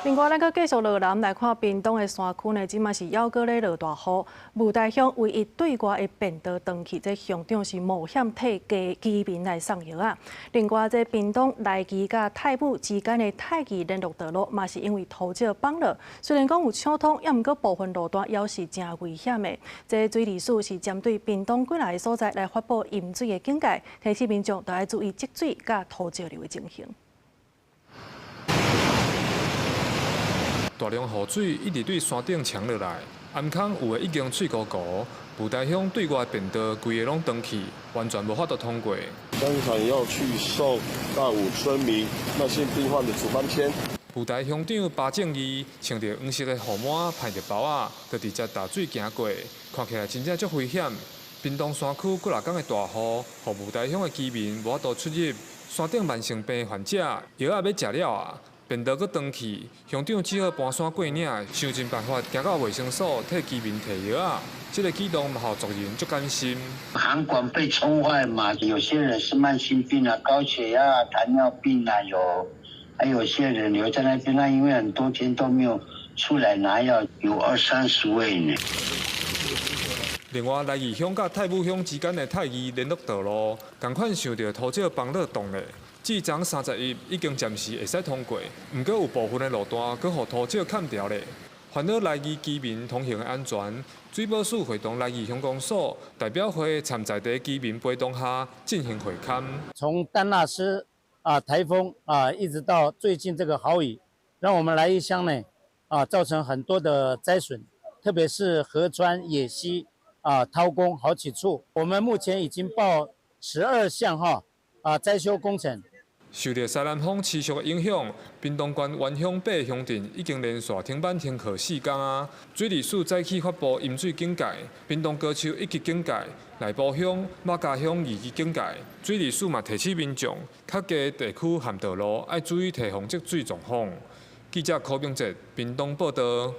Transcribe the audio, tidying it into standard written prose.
另外，咱閣繼續落南來看屏東的山區呢，這馬是猶閣咧落大雨。霧台鄉唯一對外的便道斷去，這鄉長是冒險替家居民來送藥仔。另外，這屏東來義佮泰武之間的泰義聯絡道路嘛是因為土石崩落，雖然講有搶通，猶毋過部分路段猶是誠危險的。這水利署是針對屏東幾若个所在來發布淹水的警戒，提醒民眾著愛注意積水佮土石流的情形。大量雨水一直對山頂衝落來，頷空有的已經碎糊糊。霧台鄉對外便道規个攏斷去，完全無法度通過。當場要去送大武村民慢性病患的處方簽。霧台鄉長巴正義穿著黃色的雨帽，披著包仔，就直接踏水行過，看起來真正足危險。屏東山區幾若工的大雨，予霧台鄉的居民無法度出入。山頂慢性病患者藥仔欲食了啊！便道閣斷去，鄉長只好搬山過嶺，想盡辦法行到衛生所替居民提藥仔。這个舉動嘛，予族人足擔心。涵管被沖壞嘛，有些人是慢性病啊，高血壓、糖尿病啊，有，還有些人留在那邊，那因為很多天都沒有出來拿藥，有二三十位呢。另外，來義鄉佮泰武鄉之間的泰義聯絡道路，仝款受著土石崩落斷裂。至昨31已經暫時會使通過，毋過有部分的路段閣予土石崁牢咧。煩惱來義居民通行的安全，水保署會同來義鄉公所代表會參在地居民陪同下進行會勘。從丹娜絲啊颱風啊，一直到最近這個豪雨，讓我們來義鄉呢啊造成很多的災損，特別是河川、野溪啊掏空好幾處。我們目前已經報12項哈啊災修工程。受著西南風持續的影響，屏東縣原鄉八鄉鎮已經連續停班停課4工啊。水利署早起發布淹水警戒，屏東高丘一級警戒，內埔鄉、馬家鄉二級警戒。水利署嘛提醒民眾，較低地區和道路愛注意提防積水狀況。記者柯明哲屏東報導。